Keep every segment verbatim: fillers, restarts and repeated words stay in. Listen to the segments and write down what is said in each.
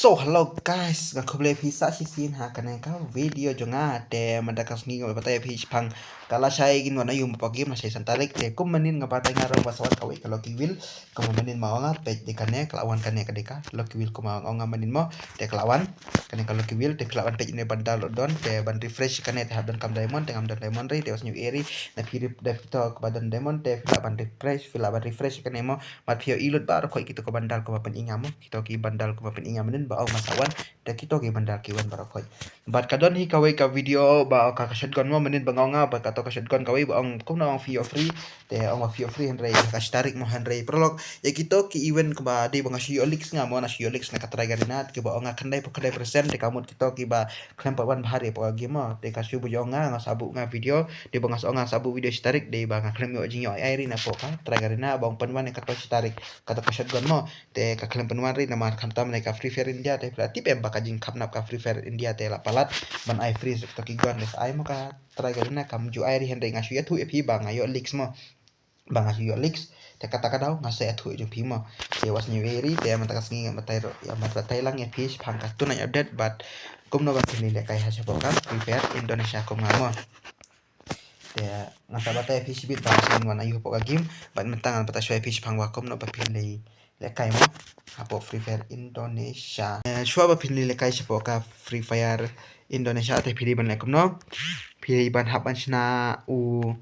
To, hello guys, nga khublei phi sa shisien ha kane ka video jong nga. Te mynta ka sngi nga batai phi shaphang ka lashai kin wan aïu hapoh game, lashai San Tarik. Te kum mynnin nga batai nga rong ba sa wan kawei ka Lucky Wheel. Kum mynnin ma ong nga peit de kane ka la wan, kane ka de ka Lucky Wheel kum ma ong nga mynnin mo. Te ka la wan kane ka Lucky Wheel, te phi lah ban peit ne ban download don, te ban refresh kane te hap don kam diamond, te ngam don diamond ri, te wat sniew eri na phi rip da phi to ka ba don diamond, te phi lah ban refresh, phi lah ban refresh kane mo. Mat phi ïoh i lut baroh khoit kito ka bundle kumba pyni nga mo. Kito ki bundle kumba pyni nga mynnin ba ong ma sa wan. Te kito ki bundle ki wan baroh khoit. Bad ka don hi kawei ka video ba ka, ka shotgun mo mynnin ba nga ong nga, bad kato ka shotgun kawei ba ong kumno ong phi ïoh free. Te ong ba phi ïoh free hynrei ka Shtarik mo hynrei paralok. Ïa kito ki event kiba dei ba nga shu ïoh leaks nga mo, nga shu ïoh leaks na ka Try Garena, kiba ong nga khyndai phew khyndai percent, te ka mut kito kiba khlem pat wan bha ri hapoh ka game mo. Te ka shu ba ïoh nga, nga sa buh nga video, dei ba nga sa ong nga sa buh video Shtarik, dei ba nga khlem ïoh jingïoh ai ai ri na hapoh ka Try Garena ba ong pynwan ïa kato Shtarik, kato ka shotgun mo. Te ka khlem pynwan ri namar khamtam ne ka Free Fire India, te phi la tip em ba ka jingkhapnap ka Free Fire India te la palat ban ai free sa kito ki gun, te sa ai mo ka Try Garena, kam ju ai ri hynrei nga shu ïathuh ïa phi ba nga ïoh leaks mo. Ba nga shu ïoh leaks, te kata ka daw nga sa ïathuh ïa jong phi mo. Te wat sniew eri, te mynta ka sngi nga batai ro-, ïa, nga batai lang ïa phi shaphang ka tonight update bad kumno ban phin lehkai ha shapoh ka Free Fire Indonesia kum nga mo. Te nga sa batai ïa phi shibit ba sien wan aïu hapoh ka game, bad mynta ngan batai shuwa ïa phi shaphang ba kumno ba phin lehkai mo hapoh Free Fire Indonesia. Eh, shuwa ba phin lehkai shapoh ka Free Fire Indonesia, te phi dei ban leh kumno? Phi dei ban hap ban shna u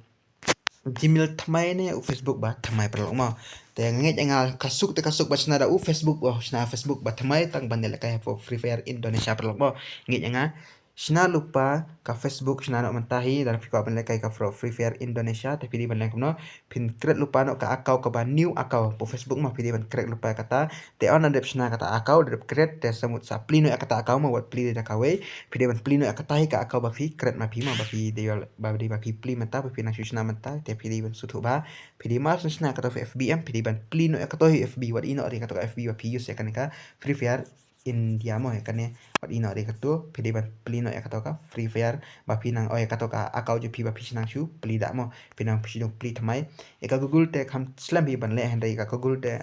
Gmail thymmai ne u Facebook ba thymmai paralok mo. Te nga ngeit ïa nga ka suk te ka suk ba shna da u Facebook ba, shna Facebook ba thymmai tang ban lehkai hapoh Free Fire Indonesia paralok mo. Ngeit ïa nga, shna lypa ka Facebook, shna noh mynta hi, lada phi kwah ban lehkai ka Free Fire Indonesia, te phi dei ban leh kumno? Phin create lypa noh ka account kaba new account hapoh Facebook mo, phi dei ban create lypa kata. Te ynda dep shna kata account, dep create, te sa mut sa plie noh ïa kata account mo, wat plie da kawei. Phi dei ban plie noh ïa kata hi ka account ba phi create ma phi mo, ba phi dei, ba dei ba phi plie mynta, ba phi nang shu shna mynta, te phi dei ban sngewthuh bha. Phi dei mar shu shna kato F B em, phi dei ban plie noh ïa kato hi F B, wat ïeh noh ri kato ka F B ba phi use ïa kane ka Free Fire India mo, ïa kane, wat ïeh noh ri kato, phi dei ban plie noh ïa kato ka Free Fire, ba phi nang, oh, ïa kato ka account jong phi ba phi shu nang shu plie da mo, phi nang shu plie thymmai. Ïa ka Google te kham slem hi ban leh hynrei ïa ka Google te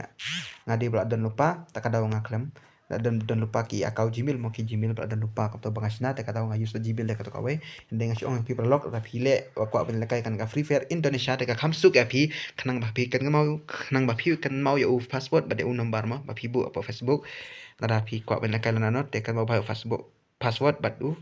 nga dei ba la don lypa, ta ka daw nga khlem. La don, don lypa ki account Gmail mo, ki Gmail ba la don lypa, kato ba nga shna te ka daw nga use da Gmail te kato kawei. Hynrei nga shu ong ïa phi paralok, lada phi leh, kwah ban lehkai kane ka Free Fire Indonesia, te ka kham suk ïa phi, khnang ba phi kynmaw, khnang ba phi kynmaw ïa u password bad ïa u number mo ba phi buh hapoh Facebook. Lada phi kwah ban lehkai lano lano, te kynmaw bha ïa u Facebook, password bad u,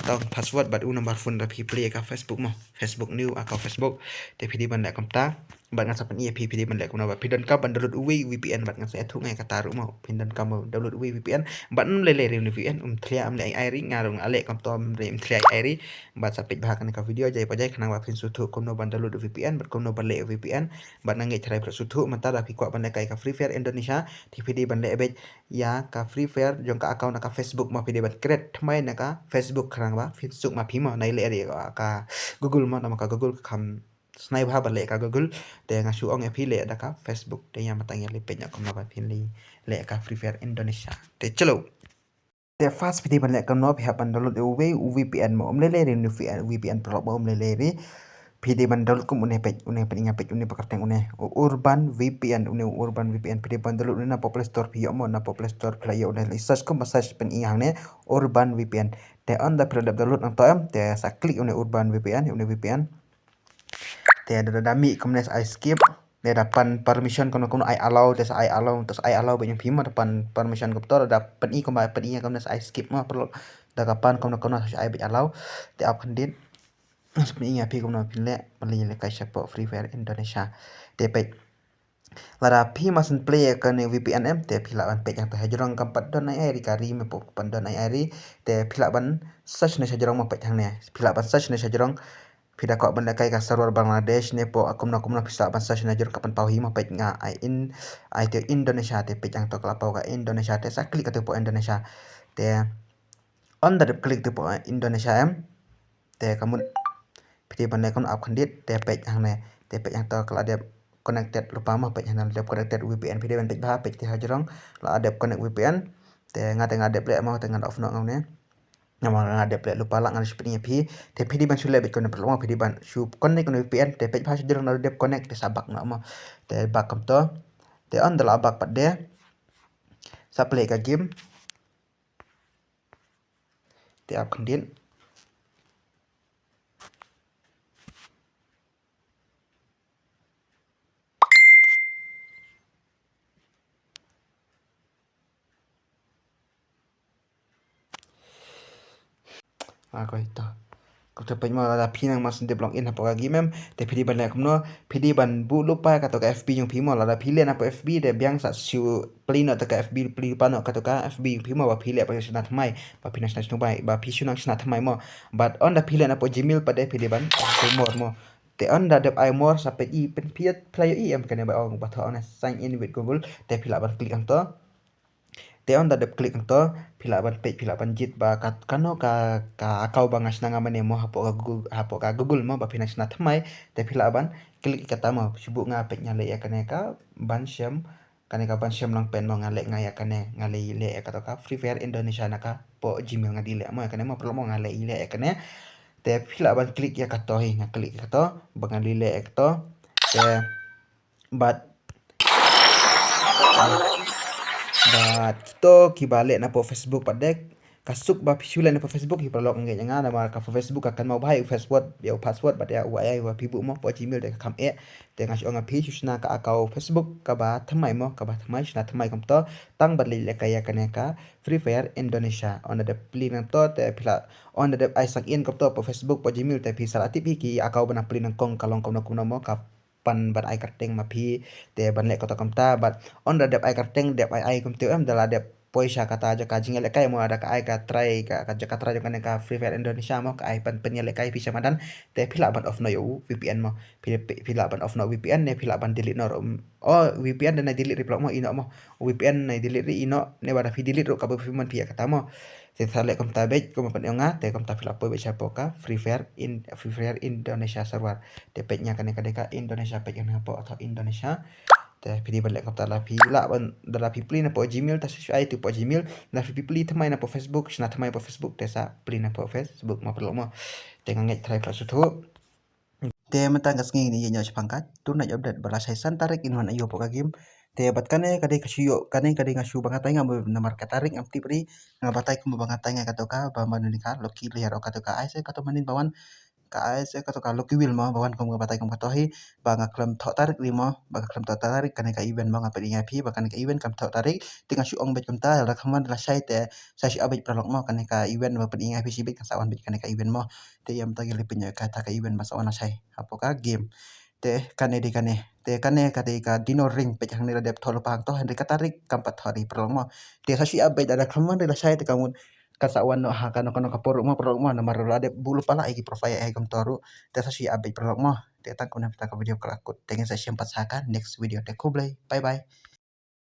tang password bad u number phone lada phi plie ïa ka Facebook mo, Facebook new account Facebook. Te phi dei ban leh kumta. Bad ngan sa pyni ïa phi, phi dei ban leh kumno ba phi donkam ban download uwei VPN, bad ngan sa ïathuh nga ïa kata ruh mo. Phi donkam ban download uwei VPN, bad ym lei lei ri une VPN, um thlia ym leh ai ai ri, nga ruh nga leh kumta ym lei, ym thlia ai ai ri. Bad sa peit bha kane ka video jai pa jai khnang ba phin sngewthuh kumno ban download VPN bad kumno ban leh VPN. Bad nga ngeit tharai phi la sngewthuh, mynta lada phi kwah ban lehkai ka Free Fire Indonesia, te phi dei ban leh beit ïa ka Free Fire jong ka account na ka Facebook mo, phi dei ban create thymmai na ka Facebook khnang ba phin suk ma phi mo, nai leh ri ka Google mo, namar ka Google ka kham snai bha ban leh ka Google. Te nga shu ong ïa phi leh da ka Facebook, te ïa mynta ngi leh peit noh kumno ba phin leh, leh ka Free Fire Indonesia. Te chalo. Te first phi dei ban leh kumno, phi hap ban download uwei u VPN mo, um lei lei ri une VPN, VPN paralok mo, um lei lei ri. Phi dei ban download kum une peit, une peit, nga peit une ba kyrteng une, u Urban VPN, une u Urban VPN, phi dei ban download une napoh Play Store phi ïoh mo, napoh Play Store phi la ïoh une, search kumba search pyn-i hangne, Urban VPN. Te ynda phi la dep download nangta em, te sa click une Urban VPN, une VPN. Te da, da, da mih kumne sa ai skip. Te da pan permission kumno kumno ai allow, te sa ai allow, te sa ai allow bad jong phi mo, da pan permission kumto, da pyn-i kumba pyn-i kumne sa ai skip mo, paralok. Da ka pan kumno kumno sa ai bad allow. Te ap khyndiat. Sa pyn-i ïa phi kumno phin leh ban lehkai shapoh Free Fire Indonesia. Te peit. Lada phi ma sngewplay ïa kane VPN em, te phi lah ban peit hangta hajrong kam pat don ai ai ri ka ri mo, pop, kam pat don ai ai ri. Te phi lah ban search ne hajrong mo, peit hangne. Phi lah ban search ne hajrong. Phi da kwah ban lehkai ka server Bangladesh ne pop, kumno kumno phi lah ban search ne hajrong, ka pynpaw hi mo, peit nga ai in, ai te Indonesia, te peit hangto ka la paw ka Indonesia, te sa click kato pop Indonesia. Te ynda dep click te pop Indonesia em, te ka mut phi dei ban leh kumno, ap khyndiat, te peit hangne, te peit hangto ka la dep connected lypa mo, peit hangne la dep connected VPN, phi dei ban peit bha, peit te hajrong la dep connect VPN. Te nga, te nga dep leh mo, te ngan off noh nga une. Namar nga dep leh lypa, lah ngan shu pyni ïa phi. Te phi dei ban shu leh beit kumne paralok mo, phi dei ban shu connect kumne VPN, te peit bha hajrong la dep connect, te sa back noh mo. Te back kumto. Te ynda la back pat de, sa play ka game. Te ap khyndiat. Ah, koi to. Ko te peit mo, lada phi nang mas dep log in hapoh ka game em. Te phi dei ban leh kumno, phi dei ban buh lypa kato ka F B jong phi mo, lada phi leh na hapoh F B te biang sa shu plie noh kato ka F B, plie lypa noh kato ka F B jong phi mo, ba phi leh ba shna thymmai, ba phi nang shna thymmai, ba phi shu nang shna thymmai mo. But ynda phi leh na hapoh Gmail pat te phi dei ban ai more mo. Te ynda dep ai more sa peit i pyn phi ïa phi la ïohi em kane ba ong ba thoh na sign in with Google, te phi lah ban click hangto. Te ynda dep click hangto, phi lah ban peit, phi lah ban jied ba kat kano ka, ka account ba nga shna nga mane mo hapoh ka Google, hapoh ka Google mo, ba phi nang shna thymmai. Te phi lah ban click ïa kata mo, shu buh nga peit nga leh ïa kane ka ban shem, kane ka ban shem lang pen mo, nga leh nga ïa kane, nga leh leh ïa kato ka Free Fire Indonesia na ka hapoh Gmail, nga dei leh mo ïa kane mo, paralok mo, nga leh leh ïa kane. Te phi lah ban click ïa kato hi, nga click ïa kato, ba nga leh leh ïa kato. Te bad, bad kito kiba leh na hapoh Facebook pat de, ka suk ba phi shu leh na hapoh Facebook hi paralok, ngeit nga namar ka hapoh Facebook ka kynmaw bha ïa u password, ïa u password bad ïa u ai ai ba phi buh mo hapoh Gmail, te ka kham eh. Te nga shu ong ïa phi, shu shna ka account Facebook kaba thymmai mo, kaba thymmai, shna thymmai kumto, tang ban leh lehkai ïa kane ka Free Fire Indonesia. Ynda dep plie nangto te phi lah, ynda dep ai sign in kumto hapoh Facebook, hapoh Gmail, te phi sa lah tip hi ki account ba nang plie nyngkong ka long kumno kumno mo, ka pan ban ai kyrteng ma phi, te ban leh kato kumta. Bad ynda dep ai kyrteng, dep ai ai kumta em, da la dep poi sha kata jaka jingïalehkai mo, da ka ai ka trai, ka, ka jaka trai jong kane ka Free Fire Indonesia mo, ka ai ban pynïalehkai phi sha madan, te phi lah ban off noh ïa u V P N mo. Phi, phi, phi lah ban off noh V P N ne phi lah ban delete noh ruh. Oh, V P N dei na delete ri paralok mo, ïeh noh mo. V P N na delete ri, ïeh noh, ne ba da phi delete ruh kaba phi mon phi ïa kata mo. Te sa leh kumta beit, kumba pynïoh nga, te kumta phi lah poi beit shapoh ka Free Fire in, Free Fire Indonesia server. Te peit nga kane ka dei ka Indonesia, peit nga hapoh, hapoh Indonesia. Te phi dei ban leh kumta, lada phi lah ban, lada phi plie na hapoh Gmail, te sa shu ai tu hapoh Gmail, lada phi plie thymmai na hapoh Facebook, shna thymmai hapoh Facebook, te sa plie na hapoh Facebook mo paralok mo. Te nga ngeit trai phi lah sngewthuh. Te mynta ka sngi ngin ïa ïoh shaphang ka tonight update ba lashai san tarik ngin wan ïoh hapoh ka game. Te bad kane ka dei ka shu ïoh, kane ka dei nga shu ba nga tharai nga namar ka tarik ngam tip ri, nga batai kumba ba nga tharai nga kato ka ba mane ka lucky layer o kato ka ai se kato mane ba wan, ka ai se kato ka lucky wheel mo, ba wan kum nga batai kum kato hi, ba nga khlem thoh tarik ri mo, ba nga khlem thoh tarik kane ka event mo, nga pynïaid ïa phi ba kane ka event kam thoh tarik. Te nga shu ong beit kumta, lada kham wan lashai te sa shu ap beit paralok mo, kane ka event ba pynïaid ïa phi shibit kan sa wan beit kane ka event mo. Te ïa mynta ngi leh pynïaid kata ka event ba sa wan lashai hapoh ka game. Te kane dei kane. Te kane ka dei ka dino ring, peit hangne la dep thoh lypa hangto, hynrei ka tarik kam pat thoh ri paralok mo. Te sa shu ap beit, lada kham wan ri lashai te ka mut kan sa wan noh ha kano kano ka por ruh mo paralok mo, namar la dep buh lypa la ai ki profile ai kumto ruh. Te sa shu ap beit paralok mo. Te tang kumne mynta ka video ka la kut. Te ngin sa ïashem pat sa ka next video. Te khublei. Bye bye.